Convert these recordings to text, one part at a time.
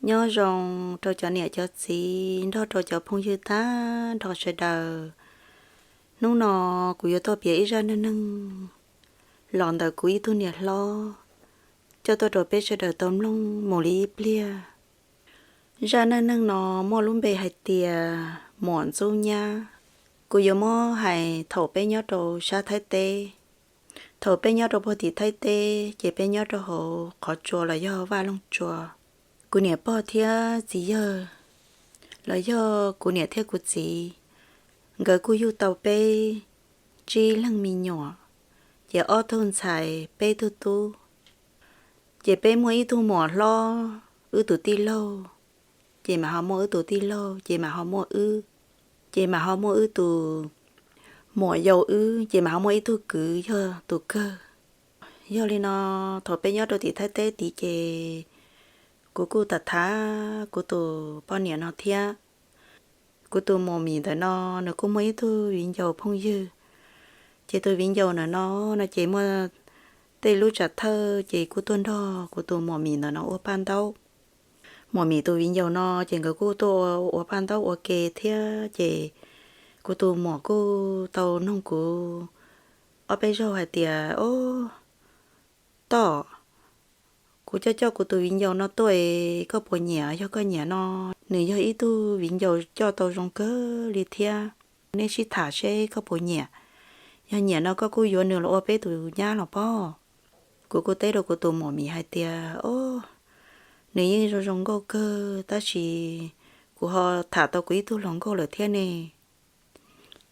Nyob zoo rau cov niam cov txiv nrog rau cov phooj ywg tag nrho sawv daws. Hnub no kuv yuav tuaj piav ib zaj neej neeg los ntawm kuv ib tug niam hlob coj tuaj rau peb sawv daws tau mloog mus li ib pliag. Zaj neej neeg no muaj lub npe hais tias Muam Ntxub Nyab. Kuv yuav muab hais thaum peb nyob rau sab Thaib teb. Thaum peb nyob rau puag tim Thaib teb ces peb nyob rau hauv qhov tsua los yog Vaj Loog Tsua. Kuv niam pog thiab txiv yawg los yog kuv niam thiab kuv txiv, nkawd kuj yug tau peb tsib leeg me nyuam, ces ob tug ntxhais peb tug tub. Ces peb muaj ib tug muam hlob, wb tus tij laug, ces mas ho muaj wb tus tij laug, ces mas ho muaj wb, ces mas ho muaj wb tus muam yau wb, ces mas ho muaj ib tug kwv yog tus kawg. Yog li no, thaum peb nyob rau tim Thaib teb tid ces kuv kuj tham tham kuv tus poj niam no thiab. Kuv tus muam Mim ntawm no nws kuj muaj ib tug viv ncaus phooj ywg. Ces tus viv ncaus ntawm no no ces muaj tej lub tsam thawj ces kuj tuaj nrog kuv tus muam Mim ntawm no ua paj ntaub. Muam Mim tus viv ncaus no ces nkawd kuj tuaj ua paj ntaub ua ke thiab ces kuv tus muam kuj tau noog kuv ob peb zaug hais tias, Ob, Toj, kuv coj coj kuv tus viv ncaus no tuaj es koj puas nyiam? Yog koj nyiam no, nws yog ib tug viv ncaus coj tau zoo kawg li thiab. Nej sib tham seb koj puas nyiam. Yog nyiam no koj kuj yuav nws los ua peb tus nyab los pob. Kuv kuj teb rau kuv tus muam Mim hais tias, Ob, nws yeej zoo zoo nkauj kawg tab sis kuv ho tham tau kuv ib tug hluas nkauj lawm thiab ne.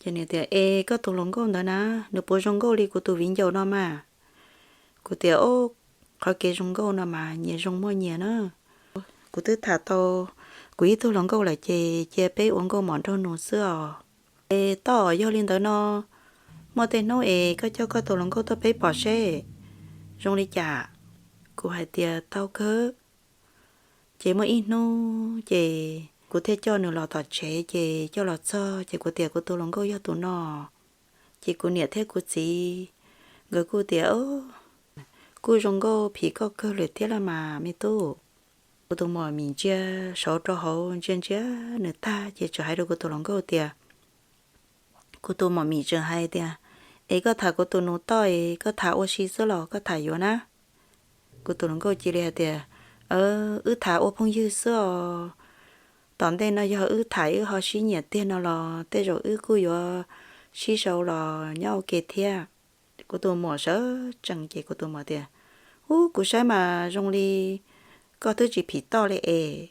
Ces nws tias, Es koj tus hluas nkauj ntawd na, nws puas zoo nkauj li kuv tus viv ncaus no mas? Kuv tias, Ob, qhov kev zoo nkauj no mas nyias zoo muaj nyias na. Kuv twb tham tau kuv ib tug hluas nkauj lawm ces cia peb ua nkauj mom nraug nus xwb os. Es Toj, yog li ntawd no muaj tej hnub es koj coj koj tus hluas nkauj tuaj peb pom seb zoo li cas. Kuv hais tias, Tau kawg. Ces muaj ib hnub ces kuv thiaj coj nws los tom tsev ces coj los txog ces kuv tias, Kuv tus hluas nkauj yog tus no. Ces kuv niam thiab kuv txiv nkawd kuj tias, Kuj zoo nkauj phim koj kawg lawm thiab los mas me tub. Kuv tus muam Mim ntsia saud rau hauv ntsia ntsia nws tag ces txawm hais rau kuv tus hluas nkauj tias, kuv tus muam Mim txawm hais tias, Es koj tham kuv tus nus Toj es koj tham ua si xwb los koj tham yuav na? Kuv tus hluas nkauj cia li hais tias, Wb tham ua phooj ywg xwb os. Tom ntej no yog wb tham wb ho sib nyiam tiag no los tej zaum wb kuj yuav sib sau los nyob ua ke thiab. Kuv tus muam sawv tsees ces kuv tus muam tias, Ub, kuv saib mas zoo li koj twb tsis phim Toj li es.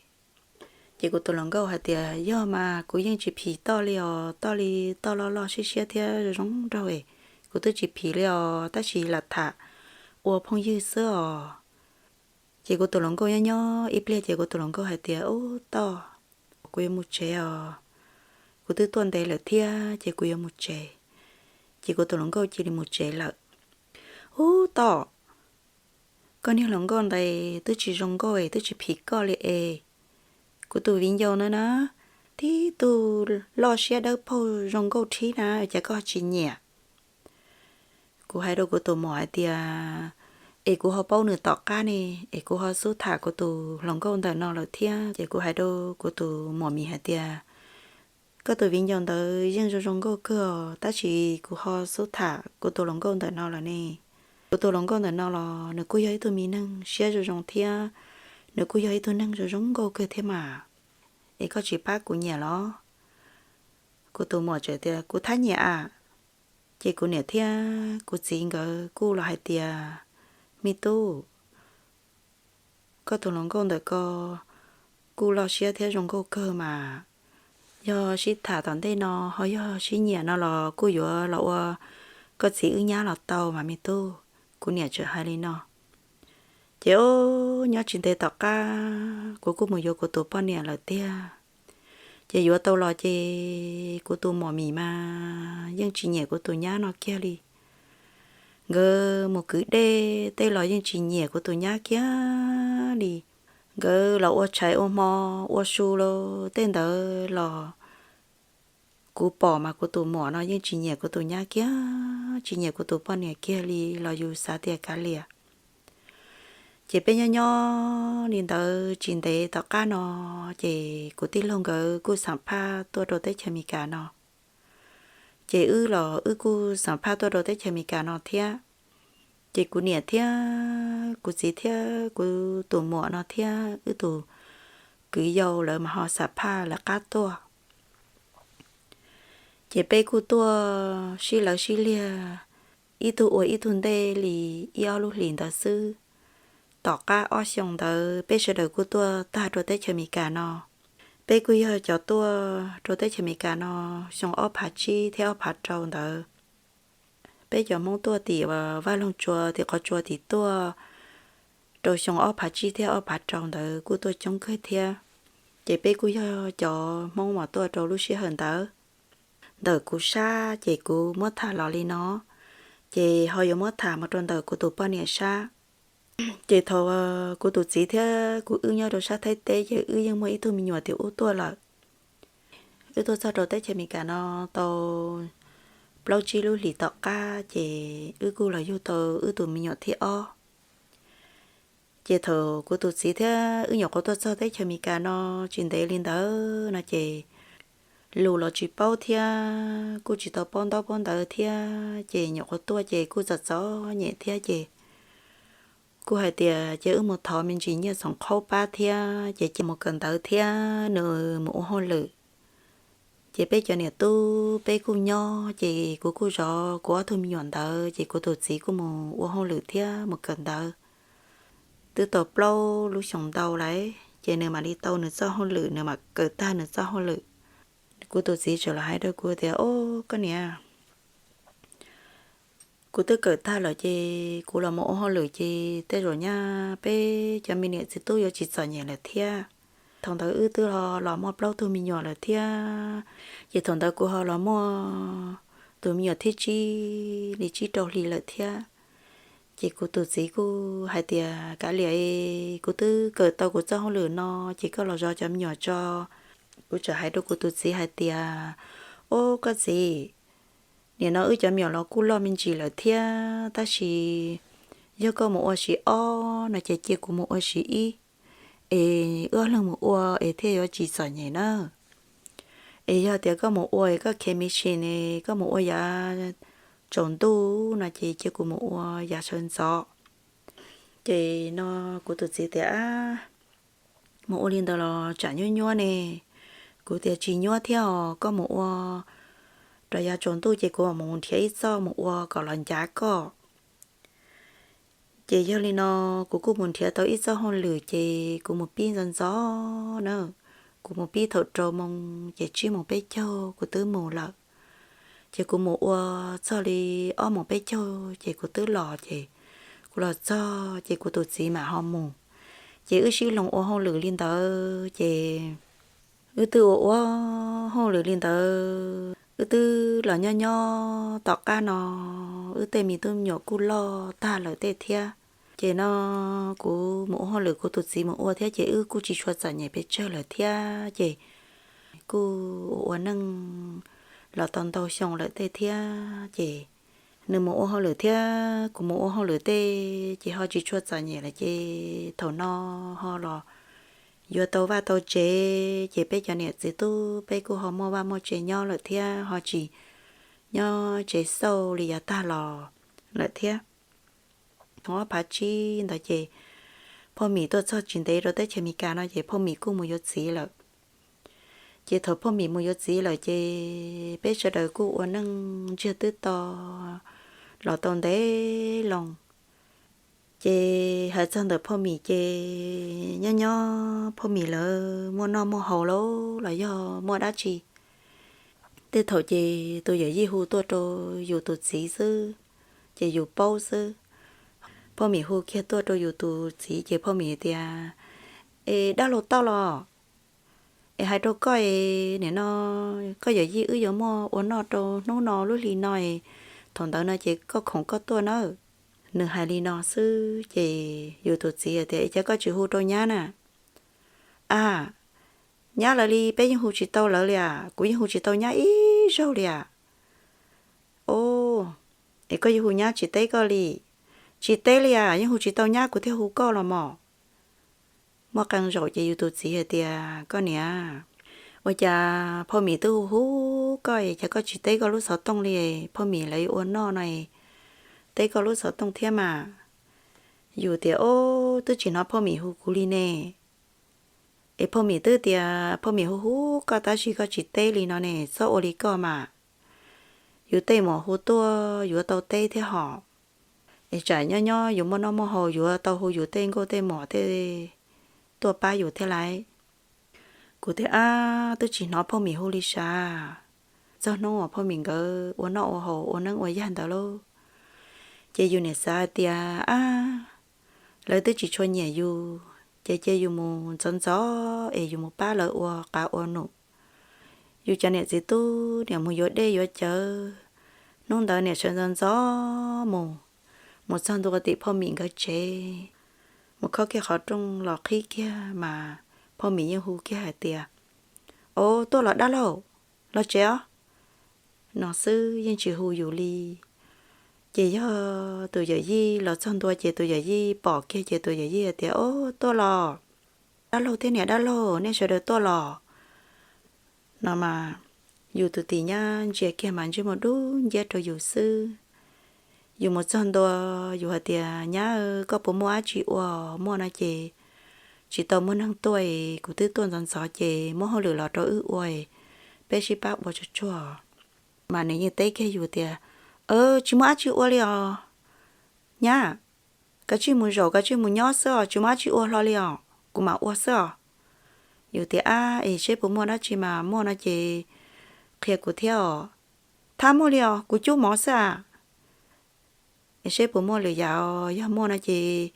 Ces kuv tus hluas nkauj hais tias, Yog mas kuv yeej tsis phim Toj li os, Toj li Toj loj loj siab siab thiab zoo nraug es kuv twb tsis phim li os, tab sis lam tham ua phooj ywg xwb os. Ces kuv tus hluas nkauj nyob nyob ib pliag ces kuv tus hluas nkauj hais tias, Ub Toj, kuv yuav mus tsev os. Kuv twb tuaj ntev lawm thiab ces kuv yuav mus tsev. Ces kuv tus hluas nkauj cia li mus tsev lawm. Ub Toj, koj niag hluas nkauj ntawd twb tsis zoo nkauj es twb tsis phim koj li es. Kuv tus viv ncaus ntawd na, tib tug loj siab dawb paug zoo nkauj thiab na, cas koj tsis nyiam? Kuv hais rau kuv tus muam hais tias, Es kuv ho paub nws tom qab ne, es kuv ho xub tham kuv tus hluas nkauj ntawm no lawm thiab. Ces kuv hais rau kuv tus muam Mim hais tias, Koj tus viv ncaus ntawd yeej zoo zoo nkauj kawg os, tab sis kuv ho xub tham kuv tus hluas nkauj ntawm no lawm ne. Kuv tus hluas nkauj ntawm no los nws kuj yog ib tug me neeg siab zoo zoo thiab, nws kuj yog ib tug neeg zoo zoo nkauj kawg thiab mas. Es koj tsis pab kuv nyiam los? Kuv tus muam teb tias, Kuv thab nyiam a. Ces kuv niam thiab kuv txiv nkawd kuj los hais tias, Me tub, koj tus hluas nkauj ntawm ko kuj loj siab thiab zoo nkauj kawg mas. Yog sib tham tom ntej no ho yog sib nyiam no los kuj yuav los ua koj txiv wb nyab los tau mas me tub. Kuv niam teb hais li no. Ces o, nyob tsis ntev tom qab kuv kuj mus yuav kuv tus poj niam lawm tiag. Ces yuav tau los ces kuv tus muam Mim mas yeej tsis nyiam kuv tus nyab no kiag li. Nkawd mus kwv dej tej los yeej tsis nyiam kuv tus nyab kiag li. Nkawd los ua tshais ua hmo, ua su los tej ntawd los kuv pom mas kuv tus muam no yeej tsis nyiam kuv tus nyab kiag, tsis nyiam kuv tus poj niam kiag li los yus xav tias kav liam. Ces peb nyob nyob li ntawd tsis ntev tom qab no, ces kuv tij laug nkawd kuj xam phaj tuaj rau teb chaws Amelikas no. Ces wb los wb kuj xam phaj tuaj rau teb chaws Amelikas no thiab. Ces kuv niam thiab kuv txiv thiab kuv tus muam no thiab wb tus kwv yau lawv mas ho xam phaj lawv qab tuaj. Ces peb kuj tuaj sib lawv sib liag, ib tug ua ib tug ntej li ib ob lub hlis ntawd xwb. Tom qab ob xyoo ntawd peb sawv daws kuj tuaj tag rau teb chaws Amelikas no. Peb kuj yog cov tuaj rau teb chaws Amelikas no xyoo ob phav tsib thiab ob phav rau ntawd. Peb cov Hmoob tuaj tim Vaj Loog Tsua tim qhov tsua tim tuaj rau xyoo ob phav tsib thiab ob phav rau ntawd kuj tuaj coob kawg thiab. Ces peb kuj yog cov Hmoob uas tuaj rau lub sij hawm ntawd. Ntawm kuv sab ces kuv muab tham los li no, ces ho yuav muab tham mus rau ntawm kuv tus poj niam sab. Ces thaum kuv tus txiv thiab kuv wb nyob rau sab Thaib teb ces wb yeej muaj ib tug me nyuam tim ub tuaj lawm. Wb tuaj txog rau teb chaws Amelikas no tau plaub tsib lub hlis tom qab ces wb kuj los yug tau wb tus me nyuam thib ob. Ces thaum kuv tus txiv thiab wb nyuam qhuav tuaj txog teb chaws Amelikas no tsis ntev li ntawd no ces lus los tsis paub thiab kuj tsis tau paub ntaub paub ntawv thiab ces nyuam qhuav tuaj ces kuj txom txom nyem thiab ces kuj hais tias ces wb mus thov me ntsis nyiaj xoom qhaub pab thiab ces cia mus kawm ntawv thiab nws mus ua hauj lwm. Ces peb cov niam tub peb kuj nyob ces kuv kuj zov kuv ob tug me nyuam ntawd ces kuv tus txiv kuj mus ua hauj lwm thiab mus kawm ntawv. Twb tau plaub lub xyoo ntau lawm ces nws mam li tau nws txoj hauj lwm, nws mam kawm tag nws txoj hauj lwm. Kuv tus txiv txawm los hais rau kuv tias, Au, koj niam, kuv twb kawm tag lawm ces kuv los mus ua hauj lwm ces tej zaum nyab peb cov me niam txiv tub yuav tsis txom nyem lawm thiab. Thaum ntawd wb twb los muaj plaub tug me nyuam lawm thiab, ces thaum ntawd kuv ho los muaj tus me nyuam thib tsib li tsib rau hli lawm thiab. Ces kuv tus txiv kuj hais tias, Kav liam, kuv twb kawm tau kuv txoj hauj lwm no ces koj los zov cov me nyuam tso. Kuv txawm hais rau kuv tus txiv hais tias, Au, koj txiv, nim no wb cov me nyuam los kuj loj me ntsis lawm thiab, tab sis yog koj mus ua siv ob no ces cia kuv mus ua siv ib, es wb ob leeg mus ua es thiaj yuav tsis txom nyem nawb. Es yog tias koj mus ua es koj khev me sim es koj mus ua yav tsaus ntuj no ces cia kuv mus ua yav sawv ntxov. Ces no kuv tus txiv tias, Mus ua li ntawd los tsam nyuab nyuab ne. Kuv tias, Tsis nyuab thiab os, koj mus ua rau yav tsaus ntuj ces kuv mus nrhiav ib txoj mus ua kom los ncav koj. Ces yog li no kuv kuj mus nrhiav tau ib txoj hauj lwm ces kuv mus pib ntxov ntxov na. Kuv mus pib thaum rau moos ces tsib moos peb caug kuv twb mus lawm. Ces kuv mus ua txog li ob moos peb caug ces kuv twb los ces kuv los txog ces kuv tus txiv mam ho mus. Ces wb sib hloov ua hauj lwm li ntawd ces wb twb ua ua hauj lwm li ntawd wb twb los nyob nyob tom qab no wb tej me tub me nyuam kuj loj tag lawm tej thiab. Ces no kuv mus ua hauj lwm kuv tus txiv mus ua thiab ces wb kuj tsis tshua txom nyem pes tsawg lawm thiab ces kuj ua ua neej los tau ntau xyoo lawm tej thiab ces nws mus ua hauj lwm thiab kuv mus ua hauj lwm tej ces ho tsis tshua txom nyem lawm ces thaum no ho los yuav tau vaj tau tsev ces peb cov niam txiv tub peb kuj ho muaj vaj muaj tsev nyob lawm thiab ho tsis nyob tsev xauj li yav tag los lawm thiab. Ob phav tsib ntawd ces Phauj Mim tuaj txog tsis ntev rau teb chaws Amelikas no ces Phauj Mim kuj mus yuav txiv lawm. Ces thaum Phauj Mim mus yuav txiv lawm ces peb sawv daws kuj ua neej ntsiag twb to los tau ntev loo. Ces hais txog ntawm Phauj Mim ces nyob nyob Phauj Mim lawv muaj noj muaj haus los yog muaj dab tsi, tej thaum ces tus yawm yij hu tuaj rau yus tus txiv xwb, ces yus paub xwb. Phauj Mim hu kiag tuaj rau yus tus txiv ces Phauj Mim tias, Es dab laug Tauj los, es hais rau koj es nim no koj yawm yij wb yuav muaj ua noj rau hnub no lub hli no es thaum ntawd no ces koj khoom koj tuaj nawb. Nws hais li no xwb ces yus tus txiv tias, Es cas koj tsis hu rau nyab na? A, nyab lawv li peb yeej hu tsis tau lawv li as, kuv yeej hu tsis tau nyab ib zaug li as. O, es koj yuav hu nyab tsis teb koj li. Tsis teb li as, yeej hu tsis tau nyab kuv thiaj hu koj los mas. Muaj qee zaum ces yus tus txiv hais tias, Koj niam, ua cas Phauj Mim twb hu hu koj es cas koj tsis teb koj lub xov tooj li? Phauj Mim lawv ua noj no, teb koj lub xov tooj thiab mas. Yus tias, Ob, twb tsis hnov Phauj Mim hu kuv li ne. Es Phauj Mim twb tias Phauj Mim hu hu koj tab sis koj tsis teb li no ne, txhob ua li koj mas. Yus tej muam hu tuaj yuav tau teb thiab hos. Es tsam nyob nyob yus muaj noj muaj haus yuav tau hu yus tej nkauj tej muam tej tuaj pab yus thiab lauj. Kuv tias, Ab, twb tsis hnov Phauj Mim hu li sav. Txog hnub uas Phauj Mim nkawd ua noj ua haus ua neeb ua yaig ntawd lauj, ces yus niam xav hais tias, Ab, lawv twb tsis tshua nyiam yus ces cia yus mus ntxov ntxov es yus mus pab lawv ua qav ua num. Yus cov niam txiv tub niam mus yuav dej yuav cawv, hnub ntawd niam sawv ntxov ntxov mus, mus txog ntua tim Phauj Mim nkawd tsev, mus khob kiag qhov rooj los qhib kiag mas Phauj Mim yeej hu kiag hais tias, Ob, tuaj los dab laug, los tsev os, no xwb yeej tsis hu yus li. Ces yog tus yawm yij los txog ntua ces tus yawm yij pom kiag ces tus yawm yij hais tias, Ob, tuaj los, dab laug thiab niam dab laug, nej sawv daws tuaj los, no mas yus tus txiv nyab ntsia kiag mas ntsej muag dub nciab rau yus xwb. Yus mus txog ntua, yus hais tias, Nyab, koj puas muaj dab tsi ua? Muaj no ces tsis tau muaj neeg tuaj, kuv twb tuaj ntxov ntxov ces muab hauj lwm los rau wb ua, peb sib pab ua tsuag tsuag. Mas nws yeej teb kiag yus tias, Tsis muaj dab tsi ua li os nyab, kav tsij mus zaum kav tsij mus nyob xwb os, tsis muaj dab tsi ua hlo li os, kuv mam ua xwb os. Yus tias, Ab, es seb puas muaj dab tsi mas muaj no ces qhia kuv thiab os. Thab muaj li os, kuv cub mov xwb as. Es seb puas muaj lwm yam, yog muaj no ces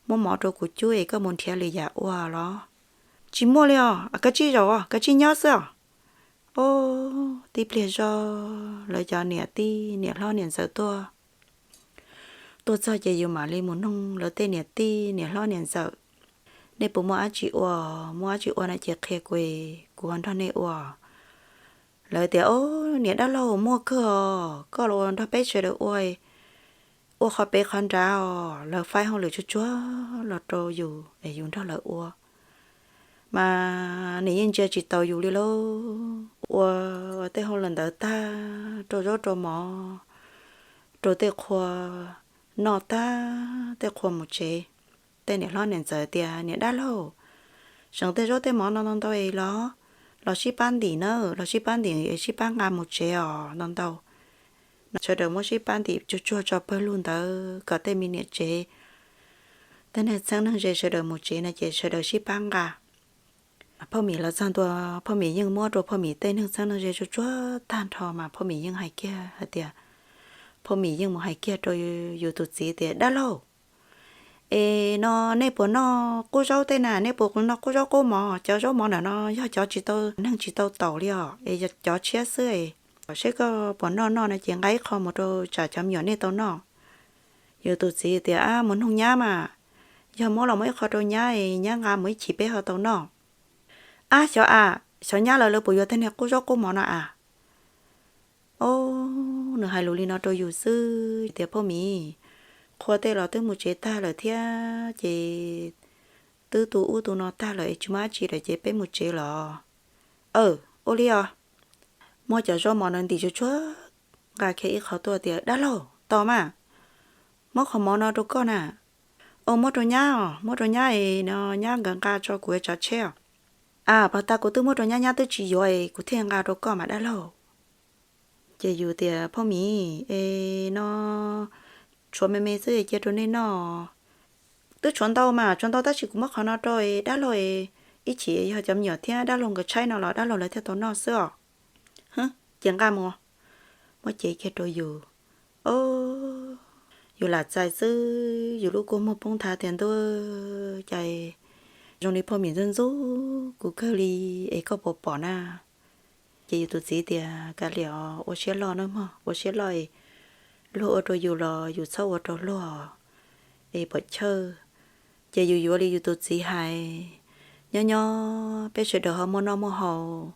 muab mov rau kuv cub es koj mus nrhiav lwm yam ua los. Tsis muaj li os, kav tsij zaum, kav tsij nyob xwb os. Ob, tib pliag zog lawv cov niam tij niam hlob niam ntxawm tuaj. Tuaj txog ces yus mam li mus nug lawv tej niam tij niam hlob niam ntxawm, Nej puas muaj dab tsi ua? Muaj dab tsi ua no ces qhia kuv, kuv ho nrog nej ua. Lawv tias, Ob, niam dab laug, muaj kawg os, koj los ua nrog peb sawv daws ua, ua qhov pem qhov nrad os. Lawv faib hauj lwm tsuag tsuag los rau yus es yus nrog lawv ua. Mas nws yeej ntsia tsis taus yus li lauj. Ua tej hauj lwm ntawd tag, rau zaub rau mov, rau tej qhua noj tag, tej qhua mus tsev. Tej niam hlob niam ntxawm tias, Niam dab laug, seem tej zaub tej mov no ntau ntau es los, los sib pab ntim na, los sib pab ntim, sib pab nqa mus tsev os ntau ntau. Sawv daws muab sib pab ntim tsuag tsuag tso pawg lug ntawd kom tej me niam tsev, tej neeg txheeb neeg ze sawv daws mus tsev no ces sawv daws sib pab nqa. Phauj Mim los txog ntua, Phauj Mim yeej muab rau Phauj Mim tej neeg txheeb neeg ze tsuag tsuag tag nrho mas Phauj Mim yeej hais kiag hais tias, Phauj Mim yeej mus hais kiag rau yus tus txiv tias, Dab laug, es no nej puas noj qub zaub tej na? Nej puas noj qub zaub qub mov? Cov zaub mov ntawm no yog cov tsis tau, neeg tsis tau taus li os, es cov tshiab xwb. Seb koj puas noj noj no ces nqa ib qho mus rau tsam cov me nyuam nej tau noj. Yus tus txiv tias, Ab, mus nug nyab mas, yog muab los muab ib qho rau nyab, nyab nqa mus ib chim peb ho tau noj. Ab, xyov a, xyov nyab lawv, lawv puas yuav tej niag qub zaub qub mov no a? Ob, nws hais lus li no rau yus xwb tias, Phauj Mim, qhua tej los twb mus tsev tag lawm thiab ces twb tu ub tu no tag lawm es tsis muaj dab tsi lawm ces peb mus tsev los. Aw, ua li os. Muab cov zaub mov no ntim tsuag tsuag, nqa kiag ib qho tuaj tias, Dab laug, tos mas, muab qhov mov no rau koj na. Aw, muab rau nyab os, muab rau nyab es no nyab nkawd nqa tso kuv tsav tsheb os. A, pag tas kuv twb muab rau nyab, nyab twb tsis yuav es kuv thiaj nqa rau koj mas dab laug. Ces yus tias, Phauj Mim, es no tshuav me me xwb cia rau nej noj. Twb tshuav ntau mas, tshuav ntau tab sis kuv muab qhov no rau es dab laug es ib chim yog cov me nyuam thiab dab laug nkawd tshaib no los dab laug lawv thiaj tau noj xwb os. Ces nqa mus, muab cev kiag rau yus. Yus lam txais xwb, yus lub kua muag poob nthav tias, Ntuj, cas zoo li Phauj Mim ntxub ntxub kuv kawg li es koj puas pom na? Ces yus tus txiv tias, Kav liam os, ua siab loj nawb mog, ua siab loj es luag ua rau yus los yus txhob ua rau luag es pom chawj. Ces yus yuav li yus tus txiv hais, nyob nyob peb sawv daws ho muaj noj muaj haus,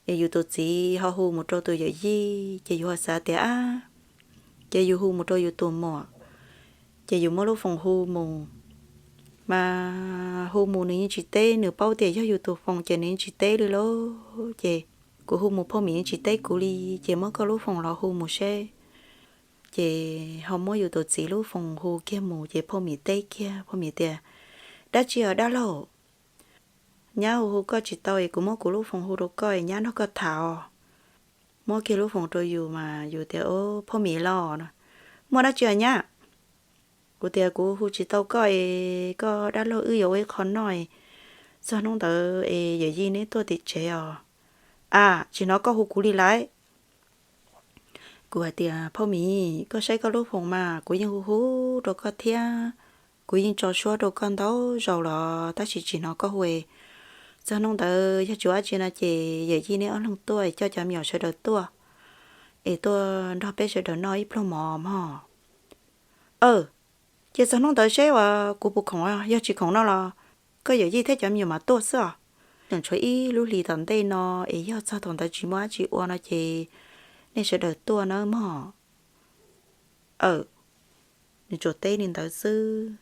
es yus tus txiv ho hu mus rau tus yawm yij ces yus ho xav tias, Ab, ces yus hu mus rau yus tus muam, Ces yus muab lub foos hu mus, mas hu mus nws yeej tsis teb, nws paub tias yog yus tus foos ces nws yeej tsis teb li lauj. Ces kuv hu mus Phauj Mim yeej tsis teb kuv li, ces muab koj lub foos los hu mus seb. Ces ho muab yus tus txiv lub foos hu kiag mus ces Phauj Mim teb kiag, Phauj Mim tias, Dab tsi os dab laug? Nyab hu hu koj tsis tau es kuv muab kuv lub foos hu rau koj es nyab nrog koj tham os. Muab kiag lub foos rau yus mas yus tias, Phauj Mim los? Muaj dab tsi os nyab? Kuv tias kuv hu tsis tau koj es koj dab laug wb yuav ua ib qho noj es txog hnub ntawd es yawm yij neb tuaj tim tsev os. A, tsis hnov koj hu kuv li lawm. Kuv hais tias, Phauj Mim, koj saib koj lub foos mas kuv yeej hu hu rau koj thiab, kuv yeej tso suab rau koj ntau zaus los tab sis tsis hnov koj hu. Txog hnub ntawd yog tsis ua dab tsi no ces yawm yij neb ob leeg tuaj es coj cov me nyuam sawv daws tuaj es tuaj nrog peb sawv daws noj ib pluag mov mog. Ces txog hnub ntawd seb uas kuv puas khoom, yog tsis khoom no los koj yawm yij thiab cov me nyuam mas tuaj xwb os. Tseem tshuav ib lub hlis tom ntej no es yog txog thaum ntawd tsis muaj dab tsi ua no ces nej sawv daws tuaj nawb mog. Aw, nws tsuas teb li ntawd xwb.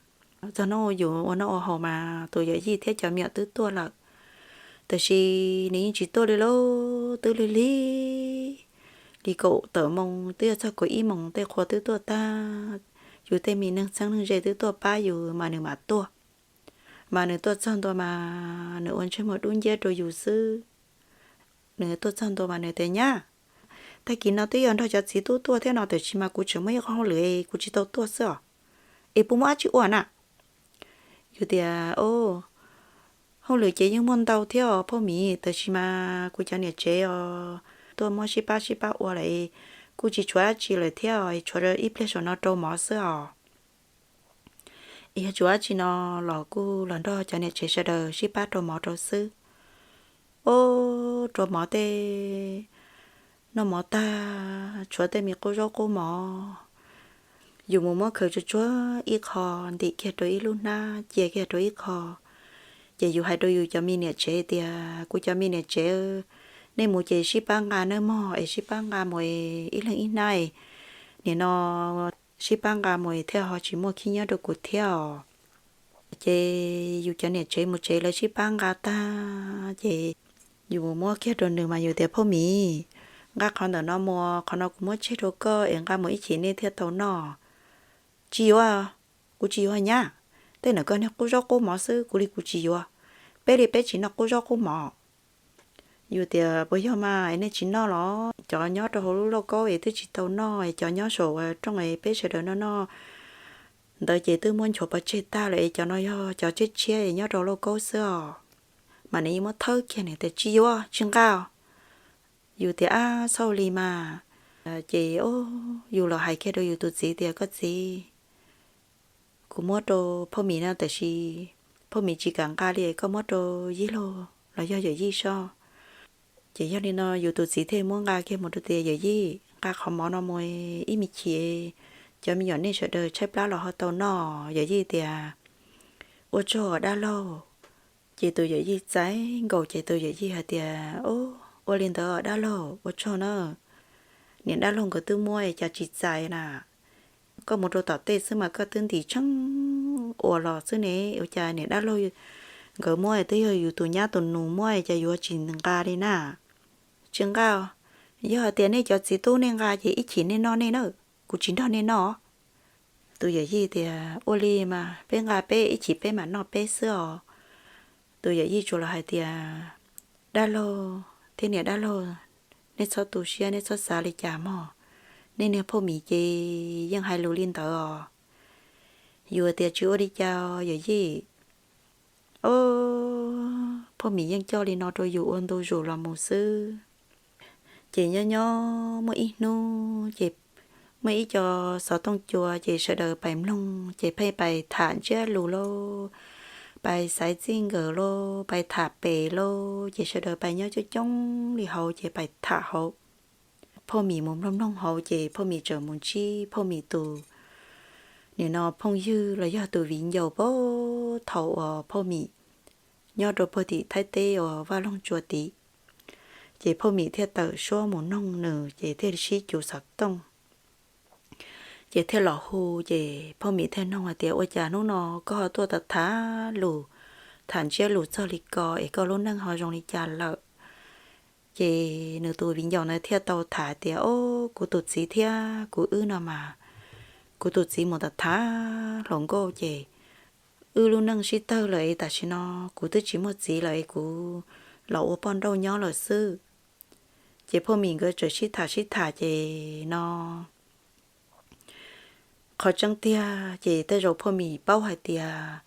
Txog hnub yus ua noj ua haus mas tus yawm yij thiab cov me nyuam twb tuaj lawm, tab sis nws yeej tsis tuaj li lauj. Twb lig lig li kaum tawm moo twb yuav txog kaum ib moos tej qhua twb tuaj tag, yus tej me neeg txheeb neeg ze twb tuaj pab yus mas nws mam tuaj. Mas nws tuaj txog ntua mas nws ua ntsej muag dub nciab rau yus xwb. Nws tuaj txog ntua mas nws tias, Nyab, tag kis no twb yog nrog cov txiv tub tuaj thiab no tab sis mas kuv tseem muaj ib qho hauj lwm kuv tsis tau tuaj xwb os, es puas muaj dab tsi ua na? Yus tias, O, hauj lwm ces yeej muaj ntau thiab os Phauj Mim, tab sis mas kuv cov niam tsev os tuaj muab sib pab sib pab ua lawm, kuj tsis tshuav dab tsi lawm thiab, tshuav ib pliag saum no rau mov xwb os. Yog tsis ua dab tsi no los kuj los nrog cov niam tsev sawv daws sib pab rau mov rau xwb. O, rau mov tej, noj mov tag tshuav tej me qub zaub qub mov, yus mus muab khaws tsuag tsuag ib qho, ntim kiag rau ib lub hnab cia kiag rau ib qho. Ces yus hais rau yus cov me niam tsev tias, Kuv cov me niam tsev, nej mus ces sib pab nqa nawb mog, es sib pab nqa mus es ib leeg ib hnab es nim no sib pab nqa mus es thiaj ho tsis muaj khib nyob rau kuv thiab os. Ces yus cov niam tsev mus tsev lawv sib pab nqa tag ces yus mus muab kiag rau nws mas yus tias, Phauj Mim, nqa qhov ntawm no mus, qhov no kuv muab tseg rau koj es nqa mus ib chim nej thiaj tau noj. Tsis yuav, kuv tsis yuav nyab, tej ntawd koj niag qub zaub qub mov xwb, kuv li kuv tsis yuav. Peb li peb tsis noj qub zaub qub mov. Yus tias, Puas yog mas nej tsis noj los? Cov nyob rau hauv lub lauj kaub es twb tsis tau noj, cov nyob saum rooj es peb sawv daws noj noj ntawd ces twb muab nchuav pov tseg tag lawm es cov no yog cov tshiab tshiab es nyob rau lauj kaub xwb os. Mas nws yeej muab thawb kiag, nws tias, Tsis yuav, tsis nqa. Yus tias, Ab, txhob ua li mas. Ces yus los hais kiag rau yus tus txiv tias, Koj txiv, kuv muab rau Phauj Mim no tab sis Phauj Mim tsis kam nqa li, koj muab rau Yij Laug los yog Yawm Yij soj. Ces yog li no yus tus txiv thiaj muab nqa kiag mus rau tias, Yawm Yij, nqa qhov mov no mus ib me chim, cov me nyuam nej sawv daws tshaib plab los ho tau noj. Yawm Yij tias, Ua tsaug dab laug. Ces tus yawm yij txais nkaus ces tus yawm yij hais tias, Ua li ntawd dab laug, ua tsaug na. Niam dab laug nkawd twb muab es cas tsis txais na? Koj mus rau tom tej xwb mas koj twb ntim tsheej ua los xwb ne, ua cas niam dab laug nkawd muab twb yog yus tus nyab tus nus muab cas yuav tsis nqa li na? Tsis nqa. Yog hais tias nej cov txiv tub nej nqa ces ib chim nej noj nej na, kuv tsis nrog nej noj. Tus yawm yij tias, Ua li mas peb nqa peb ib chim peb mam noj peb xwb os. Tus yawm yij tsuas los hais tias, Dab laug thiab niam dab laug, nej txhob tu siab, nej txhob xav li cas mog. Nej niag Phauj Mim ces yeej hais lus li ntawd os. Yus tias, Tsis ua li cas yawm yij. Phauj Mim yeej coj li no rau yus ua ntu zus los mus xwb. Ces nyob nyob muaj ib hnub ces muaj ib co xov tooj cua ces sawv daws pais mloog ces pheej pais tham ntsiab lus lauj, pais xaiv txij nkawm lauj, pais tham pem lauj, ces sawv daws pais nyob coob coob li hauv ces pais tham hauv. Phauj Mim mus mloog mloog hauv ces Phauj Mim tseem mus ntsib Phauj Mim tus, nim no phooj ywg los yog tus viv ncaus puag thaum uas Phauj Mim nyob rau puag tim Thaib teb uas vaj loog tsua tid. Ces Phauj Mim thiaj tawm suab mus noog nws ces thiaj sib cuv xov tooj. Ces thiaj los hu, ces Phoj Mim thiaj nug hais tias, Ua cas hnub no koj ho tuaj tham tham lus, tham ntsiab lus txog li ko es koj lub neej ho zoo li cas lawm? Ces nws tus viv ncaus ntawd thiaj tau tham tias, Ob, kuv tus txiv thiab kuv wb no mas, kuv tus txiv mus tham tham hluas nkauj ces wb lub neej sib tawg lawm es tam sim no kuv twb tsis muaj txiv lawm es kuv los ua poj nrauj nyob lawm xwb. Ces Phoj Mim nkawd txawm sib tham sib tham ces no qhov tseeb tiag ces tej zaum Phoj Mim paub hais tias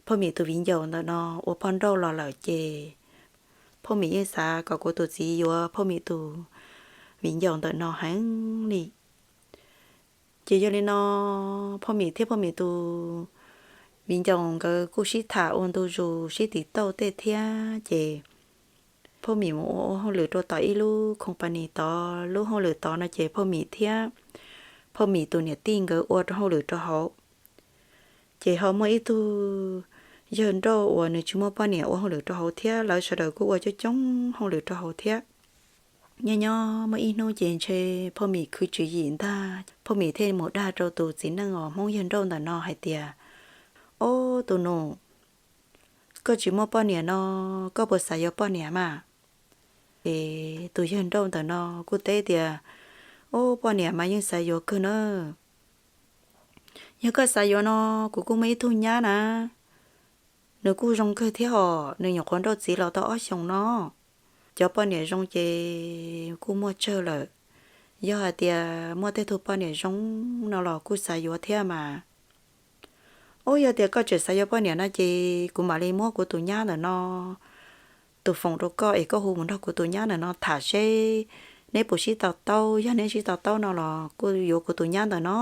Phoj Mim tus viv ncaus ntawm no ua poj nrauj los lawm ces Phoj Mim yeej xav kom kuv tus txiv yuav Phoj Mim tus viv ncaus ntawm no heev li. Ces yog li no Phoj Mim thiab Phoj Mim tus viv ncaus nkawd kuj sib tham ua ntu zus sib tiv tauj tej thiab ces Phoj Mim mus ua ua hauj lwm rau tom ib lub company tod, lub hauj lwm tod no ces Phoj Mim thiab Phoj Mim tus niam tij nkawd ua rau hauj lwm rau hauv. Ces ho muaj ib tug yawg nrauj uas nws tsis muaj poj niam ua hauj lwm rau hauv thiab, lawv sawv daws kuj ua coob coob hauj lwm rau hauv thiab. Nyob nyob muaj ib hnub ces ntshe Phoj Mim khwv tswv yim ntag, Phoj Mim thiaj mus dag rau tus txiv neej uas Hmoob yawg nrauj ntawm no hais tias, Ob, tus nus, koj tsis muaj poj niam no, koj puas xav yuav poj niam mas? Ces tus yawg nrauj ntawm no kuj teb tias, Ob, poj niam mas yeej xav yuav kawg na. Yog koj xav yuav no, kuv kuj muaj ib tug nyab na, nws kuj zoo kawg thiab os, nws nyuam qhuav nrauj txiv los tau ob xyoos no. Cov poj niam zoo ces kuj muaj tsawg lawm, yog hais tias muaj tej tug poj niam zoo no los kuj xav yuav thiab mas. Ob, yog tias koj tseem xav yuav poj niam no ces kuv mam li muab kuv tus nyab ntawm no tus foos rau koj es koj hu mus nrog kuv tus nyab ntawm no tham seb neb puas sib to taub, yog neb sib to taub no los kuj yuav kuv tus nyab ntawm no.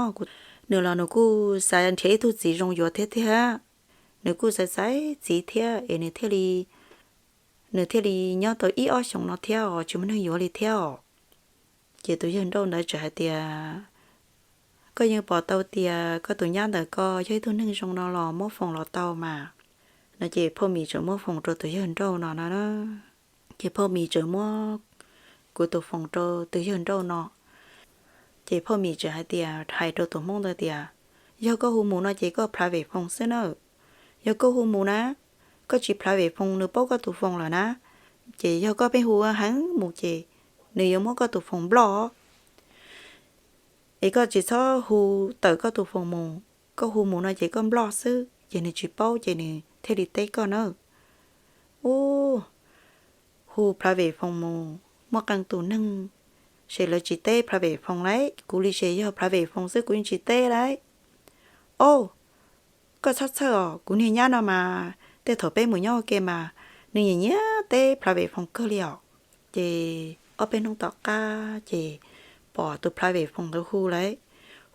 Nws los nws kuj xav nrhiav ib tug txiv zoo yuav thiab tiag, nws kuj xaiv xaiv txiv thiab es nws thiaj li nws thiaj li nyob tau ib ob xyoos no thiab os, tsis muaj neeg yuav li thiab os. Ces tus yawg nrauj ntawd txawm hais tias, Koj yeej pom tau tias koj tus nyab ntawm ko yog ib tug neeg zoo no los muab foos los tau mas. No ces Phoj Mim txawm muab foos rau tus yawg nrauj no no. Ces Phoj Mim txawm muab kuv tus foos rau tus yawg nrauj no. Ces Phoj Mim txawm hais tias, hais rau tus Hmoob ntawd tias, Yog koj hu mus no ces koj private foos xwb na. Yog koj hu mus na, koj tsis private foos nws paub koj tus foos lawm na, ces yog koj pheej hu heev mus ces nws yuav muab koj tus foos block. Es koj tsis txhob hu tawm koj tus foos mus, koj hu mus no ces koj block xwb ces nws tsis paub ces nws thiaj li teb koj na. Ub, hu private foos mus muaj qee tus neeg ces lawv tsis teb private foos lauj, kuv li ces yog private foos xwb kuv yeej tsis teb lauj. Ob, koj txhob txhawj os, kuv niag nyab no mas tej thaum peb mus nyob ua ke mas nws nyiam nyiam teb private foos kawg li os. Ces ob peb hnub tom qab ces pom tus private foos ntawd hu lauj,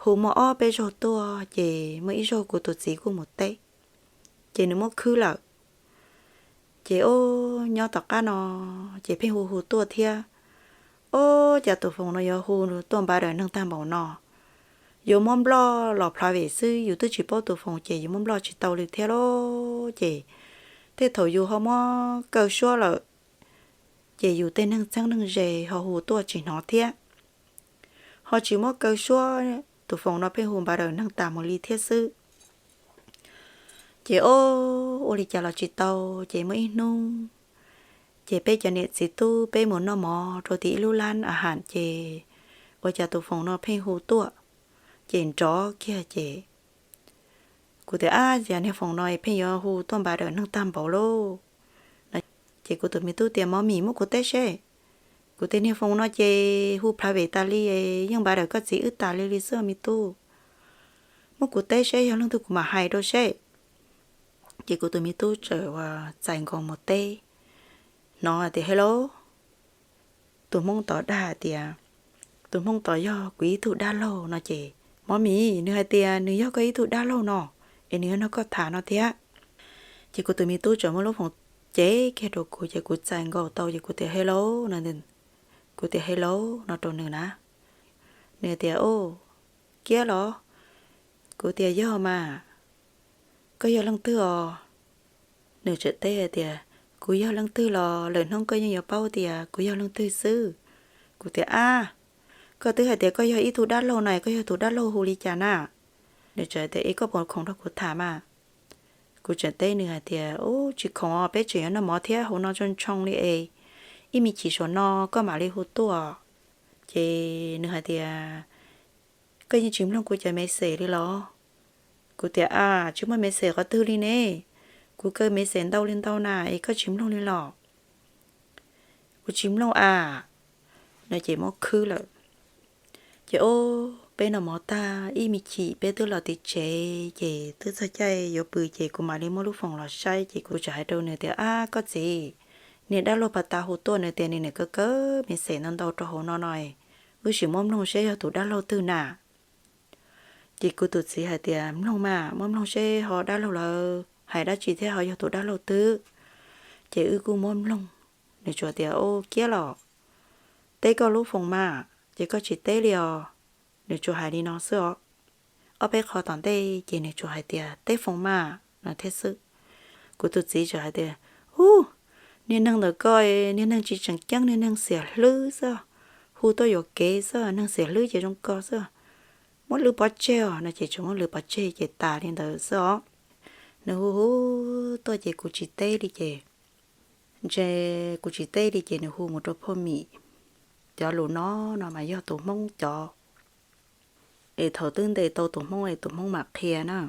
hu muaj ob peb zaug tuaj ces muaj ib zaug kuv tus txiv kuj mus teb, ces nws muab khwb lawm. Ces ob, nyob tom qab no ces pheej hu hu tuaj thiab. Ob, cas tus foos no yuav hu tuaj npav daws neeg tag npaum no, yuav muab block los private xwb, yus twb tsis paub tus foos ces yus muab block tsis tau li thiab lauj. Ces tej thaum yus ho muab kaw suab lawm ces yus tej neeg txheeb neeg ze ho hu tuaj tsis hnov thiab. Ho tsis muab kaw suab, tus foos no pheej hu npav daws neeg tas mus li thiab xwb. Ces ob, ua li cas los tsis tau, ces muaj ib hnub ces peb cov niam txiv tub peb mus noj mov rau tim ib lub lab a has ces ua cas tus foos no pheej hu tuaj, ces nrov kiag ces kuv tias, Ab, cas niag foos no pheej yuav hu tuaj npav daws neeg tag npaum lauj? Ces kuv tus me tub tias, Mov Mim, muab kuv teb seb. Kuv tias, Niag foos no ces hu private tas li, yeej npav daws koj txiv wb tas li li xwb me tub. Muab kuv teb seb yog leej twg kuv mam hais rau seb. Ces kuv tus me tub txawm ua txais nkaus mus teb, hnov tias, Hello. Tus Hmoob tod dag tias, Tus Hmoob tod yog kuv ib tug dab laug no ces, Mov Mim, nws hais tias nws yog koj ib tug dab laug no, es nws yuav nrog koj tham no thiab. Ces kuv tus me tub txawm muab lub foos cev kiag rau kuv ces kuv txais nkaus tau ces kuv tias, Hello no. Kuv tias, Hello no rau nws na. Nws tias, Au, Kiab los? Kuv tias, Yog mas, koj yog leej twg os? Nws txawm teb hais tias, Kuv yog leej twg los lwm hnub koj yeej yuav paub tias kuv yog leej twg xwb. Kuv tias, Ab, Koj twb hais tias koj yog ib tug dab laug no, koj yog tus dab laug hu li cas na? Nws txawm tias, Es koj puas khoom nrog kuv tham mas? Kuv tseem teb nws hais tias, Ub, tsis khoom os, peb tseem yuav noj mov thiab, hauv no tso ntshoo li es ib me chim saum no koj mam li hu tuaj. Ces nws hais tias, Koj yeej tsis mloog kuv cov message li los? Kuv tias, A, tsis muaj message qhov twg li ne, kuv kaw message ntau li ntau na es koj tsis mloog li los? Kuv tsis mloog a, no ces muab khwb lawm. Ces ub, peb noj mov tag ib me chim peb twb los tim tsev, ces twb txog caij yuav pw ces kuv mam li muab lub foos los saib, ces kuv txawm hais rau nws tias, Ab, koj txiv, niag dab laug pas tas hu tuaj, nws tias nws niam kaw kaw message ntau ntau rau hauv no no, wb sim muab mloog seb yog tus dab laug twg na. Ces kuv tus txiv hais tias, Mloog mas, muab mloog seb ho dab laug lawv hais dab tsi thiab ho yog tus dab laug twg. Ces wb kuj muab mloog. Nws tsuas tias, Ua kiab los, teb koj lub foos mas, ces koj tsis teb li os. Nws tsuas hais li no xwb os. Ob peb qho tom ntej ces nws tsuas hais tias, Teb foos mas, no thiab xwb. Kuv tus txiv txawm hais tias, Ub, niag neeg ntawm koj, niag neeg tsis tseem ceeb, niag neeg xiam hlwb xwb, hu tuaj yuam kev xwb, neeg xiam hlwb ces zoo ko xwb, muab lwv pov tseg os, no ces tsuas muab lwv pov tseg ces tas li ntawd xwb os. Nws hu hu tuaj ces kuv tsis teb li ces, ntshe kuv tsis teb li ces nws hu mus rau Phoj Mim. Cov lus no no mas yog tus Hmoob cov, es thaum twb ntes tau tus Hmoob es tus Hmoob mam qhia na.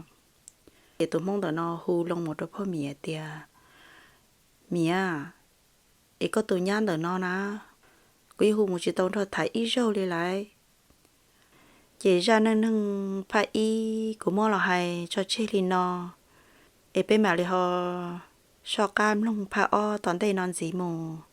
Ces tus Hmoob ntawm no hu loo mus rau Phoj Mim hais tias, Mim a, es koj tus nyab ntawm no na, kuv yeej hu mus tsis tau nrog tham ib zaug li lawm. Ces zaj neej neeg phaj ib kuv muab los hais tso tseg li no, es peb mam li ho soj qab mloog phaj ob tom ntej no ntxiv mus.